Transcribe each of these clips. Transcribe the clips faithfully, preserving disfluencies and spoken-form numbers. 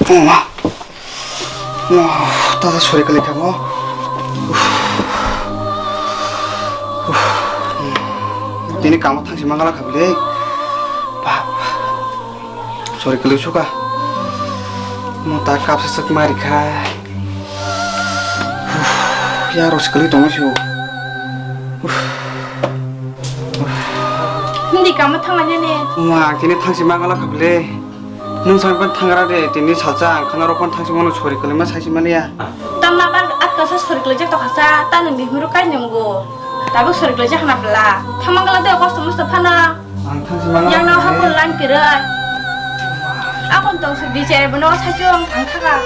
Oma. Wah, tata sori kali kamo. Tini kamo thangsi mangala khabile. Bap. Sori kali suka. Mo ta kapsa sak mari kha. Ya ros kali tongo sibo. Hindi kamo thangla nene. Oma, tini thangsi mangala khabile. Nwng sampan thangra de, tini salsa ang khana rokon thangsi mano sori kwlwima saisi maliya. Tamna ba atka sa sori kwlwijak tokha sa, ta nwng bihmuru kai nunggo. Tabuk sori kwlwijak hana bla. Thamang kala de kosto musto phana. Ang thangsi mangala. Yang no khabile. Hakul lang kira. Akon tong suk di chere bono saisi ang thang thaka.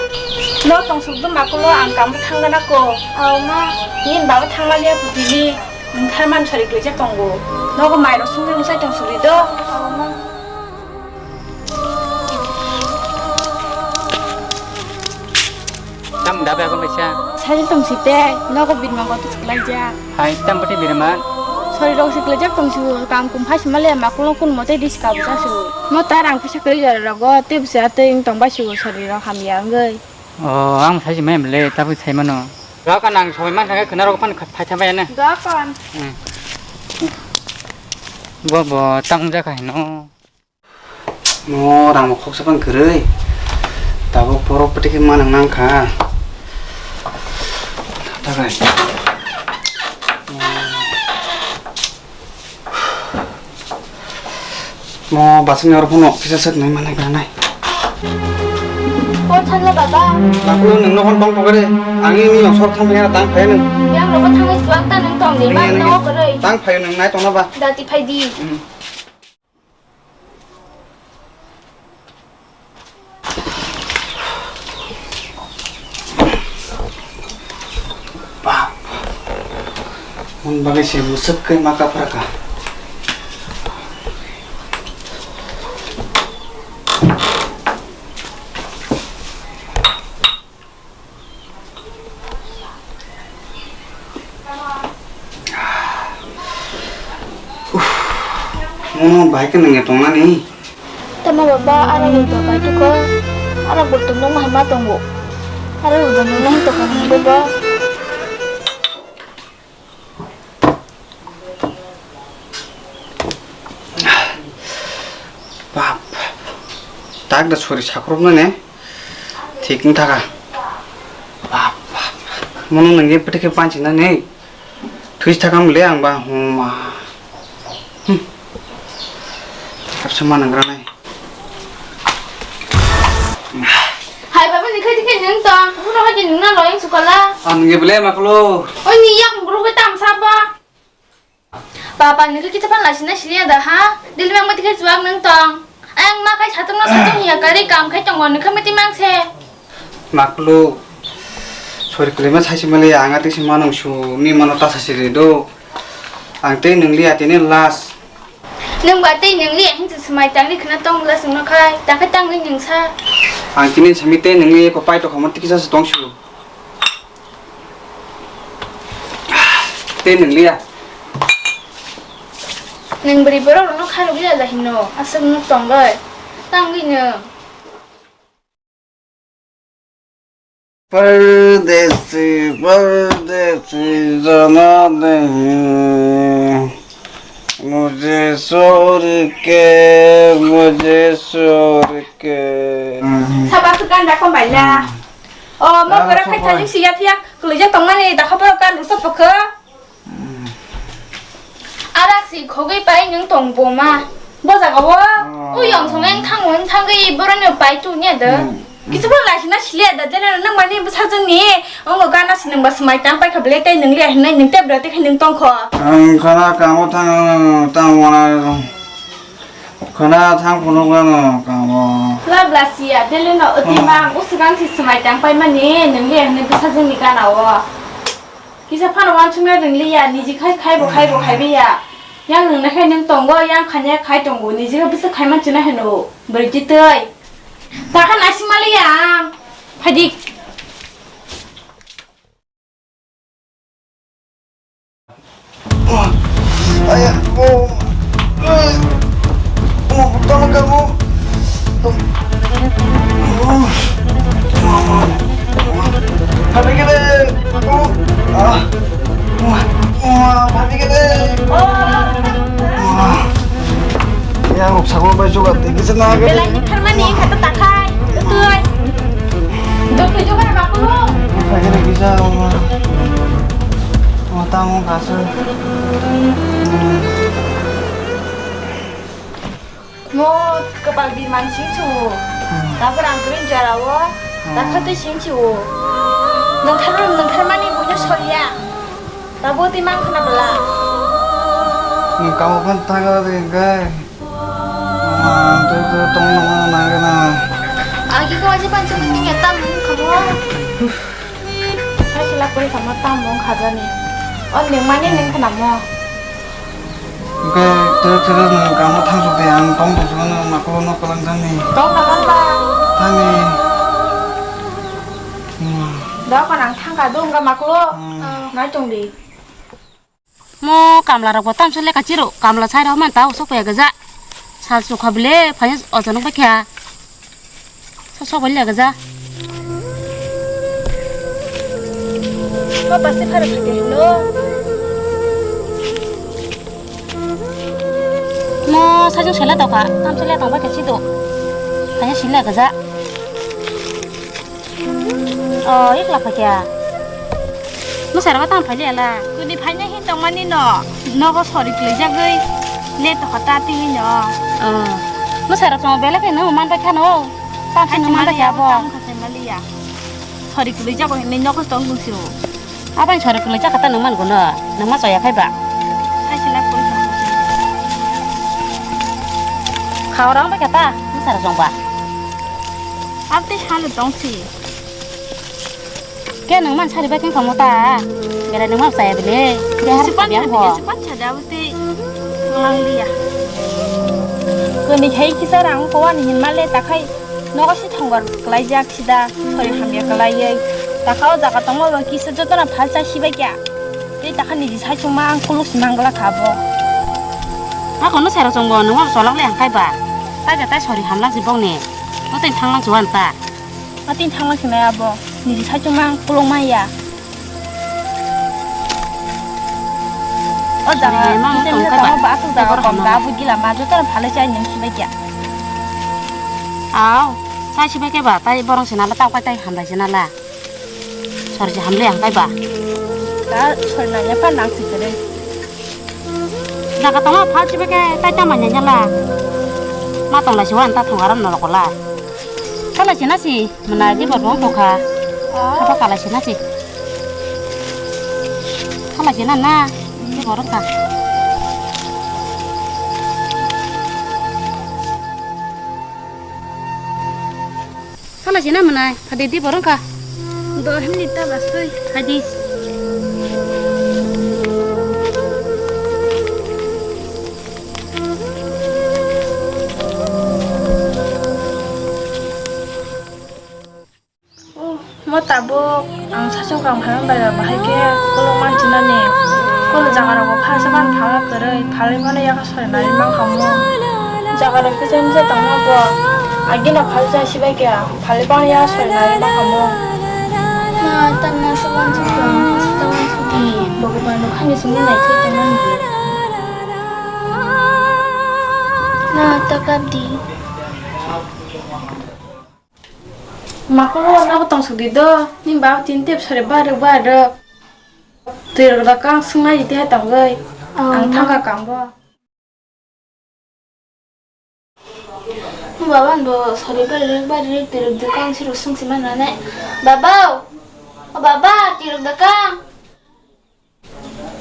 No tong suk dum akulo ang kam thang gana ko. Au ma, yin baba thang maliya putili. Ang tharman sori kwlwijak tongo. Nogo mairok sungwi mwsai tong suri do. Au ma. Tam dabe agon kaisa. Sai tong si te, nogo birma goto siklaijak. Hai, tam pati birma. Sori rok siklaijak tong si, kam kum phai simale, makulong kun mote dis ka bujak si. Mo ta rang pisa kwrwi jora rogo, te bisa te tong bai si sori rok hamya wngwi. O, ang sai si mai mle, ta pui sai mano. Rok nang soi man thangkhe khwna rok pan phai tha bai ne. Dokon. Hmm. Bo, bo, tang jakha hino. Mo rang mo khoksa bang kwrwi. Tabuk borok pwtwi khe manang nang kha. Takai. Mo basing aro phano kisa sak nai manai kha nai. Phone sanla baba. Bakulo nung no phone bang pokore. Ang ini yang sor thang phaya tang phaya nung. Yang rogo thangwi chuak ta nung tong ni ma no koroi. Tang phaya nung nai tong na ba. Dati phai di. Hmm. Bap. Mon bagwi se musuk kai ma kapra ka. Uff, mono bai khe nungya tongnani. Tamo baba, arak bo bai tuko. Arak bo tongnong hai ma tongo. Arak bo tongnong hai tongo baba. Bap, tak da sori sakrupna ne, thik wng thaka. Bap, bap, mono nungya pwtwi khe panchina ne, thwi thakam le ang ba, huma. Hmm. Kapsa ma nang ranai. Hai baba, ni khai dikhe nung tong, buno hai nung na loyang sukala. Ang nge bele maklo. Oi ni yak guru ke tam saba. Papa, nini kisa pan lasina siliya da, ha? Dili mang mati kai chuak nang tong. Ayang ma kai satung na satung hiya kari kam khai tongo, nini khamati mang se. Maklo, sori kwlwima saisi mali, ang ati si manung su, ni mano ta sasi re do. Ang tei nung liya tini last. Nung ba tei nung liya hin se smai tangni khna tong last no khai, ta khai tangni nung sa. Ang tini sami tei nung liya ko pai to khamo tikisa se tong su. Tei nung liya. Nung bwrwi borok rokno kharok liya da hino, aswk nuk tong roi. Tangwi nung. परदेसी, परदेसी जाना नहीं, मुझे छोड़ के, मुझे छोड़ के। Saba su kan da kon bai la. O, mo kora khai thajing si ya thiya, kuluja tongmani da kha boro kan rusa pokho. Arak si khogwi pai nwng tong bo ma. Bo jaga o? Oh. O yong song eng thang wng thangwi boroni pai tu nya de. Hmm. Kisa bo lai sina sile da jene nang mani bwsajwng ni. Ongo gana si nang ba smai tang pai kha bele tei nang le hinai nang te bra te khai nang tong kho. Ang khana kamo thang tang wana. Khana thang phunu gana kamo. La bla si ya dele no oti ma usgang si smai tang pai mani nang le hinai bwsajwng ni gana o. Kisa phano wansukna ringliya, niji khai khaibo khaibo khaibiya. Yang nungna khai nung tongo, yang khanya khai tongo, niji khai bwswk khai manchina hino, bwrwi twi twi. Takha naisingmaliya ang, phaidi. Aya, oh. Oh, tolong kamu. Oh. Belai ni tharmani khato takhai, tui. Dokoi jogar bakulu. Kisa oma. Oma tamo kaso. Mo kepal di mansing chu. Tapor ang kering jara wo. Takha tui sing chu. Nang thar, nang tharmani bunya soria. Tabo tui mang khna bela. Nang kamu pun taga de gai. Tongno nangkhe na. Agi ko aji pancham ni khe tam mung khamo. Sai sila koi khamo tam mung khajani. On neng mani neng khnamo. Hwnkhe tere tere nwng kamo thangsok de ang tong tong sokno maklo no kwlang thangni. Tong na man ba. Thangni. Hmm. Doka nang thangka do wngkha maklo. Hmm. Nai tong di. Mo kamla rok bo tamsa le kachiro, kamla sai rok man ta usok paya gaja. Sal sukha bile phai ojonok bai kha. Sa sok bai le gaja. Papa se phara phai de hello. Mo sajung sela tokha, tamsa le tong bai kha chido. Phai sila gaja. O, ekla phaikha. Mwsarok tamo phailiya la? Kuni phaina hin tongmani no? Nogo sori kwlaijagwi le tokha ta tini no. O. Mwsarok chwng belai khe nw man bai khano. Tam se nw man bai kha bo. Tam kha se maliya. Sori kwlaijago hinwi nogo tong tong sio. Abang sori kwlaijak kha ta nw man gono. Nw ma chaya khai ba. Sai sila koi. Khaorang bai kha ta mwsarok chwng ba. Abte salo tongsi. Ke nang man sari bai keng kamo ta. Bera nang man saya bele. Dia harus Sipan biang tadi ho. Sipan sada abte ngang dia. Koni hai kisa rang ko ani hin male takhai. Nogo si thongor kelai jak sida. Sori hamya kelai ei. Takhao jaga tongma ba kisa jotona phal cha sibai kya. Tei takha niji sai chungma ang kuluk si manggla kha bo. Ako no sero chungbo nungor solok le ang kai ba. Tai ja tai sori hamlang si bong ni. No tei thanglang si wan ta. Atini thangma khe nai abo, niji saichung mang kulung maya. O jaga, Sori, mang tong kai ba. Ba asuk jaga kom da, abo gila ma joto no phalai chai nung sibai kya. Aw, chai sibai khe ba, tai borong sinala, tau kai tai hamlai sinala. Sori si hamlai ang kai ba. Ta sori nanya pa nang si kwrwi. Jaga tongo phal sibai khe tai tamo nanya la. Ma tong lai si wan ta thong aram norok la. Thala si na si, mwnai di bor bong tokha. Thapa kala si na si. Thala si na na, di bor ka. Thala si na mwnai, phadi di bor ka. Do himni ta basui. Phadi. Oh, mo tabuk ang sachung kang phaimani bai ba bahai khe kolok manchinani. Kolo jaga rogo phalsa ban phalma kwrwi, phalwi phano yakha sori nai mankha mo. Jaga rok kisa misa tongma bo, agino phalsa sibai khe phalwi phano yakha sori nai mankha mo. Ma, tamna se wansuk tong, se wansuk di. Bhagwan rok hani simi nai thwi tongmani. Ma, ta kap di. Makolo nogo tongsok di do, ni ba tin tep sore barok barok. Twi rok da kang swngnai di hai tongoi. Oh, ang thangka kambo. Baba bo sori barok barok twi rok da kang siro swngsi manane. Baba, o baba, twi rok da kang.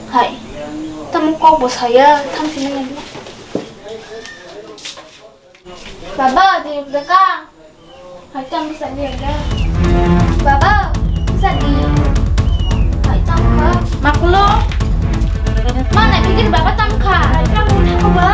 Hai, tamo kok bo saya, thamsini nai. Baba, di beka. Hai, tamo bisa di ya. Baba, bisa di. Hai, tamo ka. Makulo. Mana pikir baba tamo ka. Hai, tamo ka ba.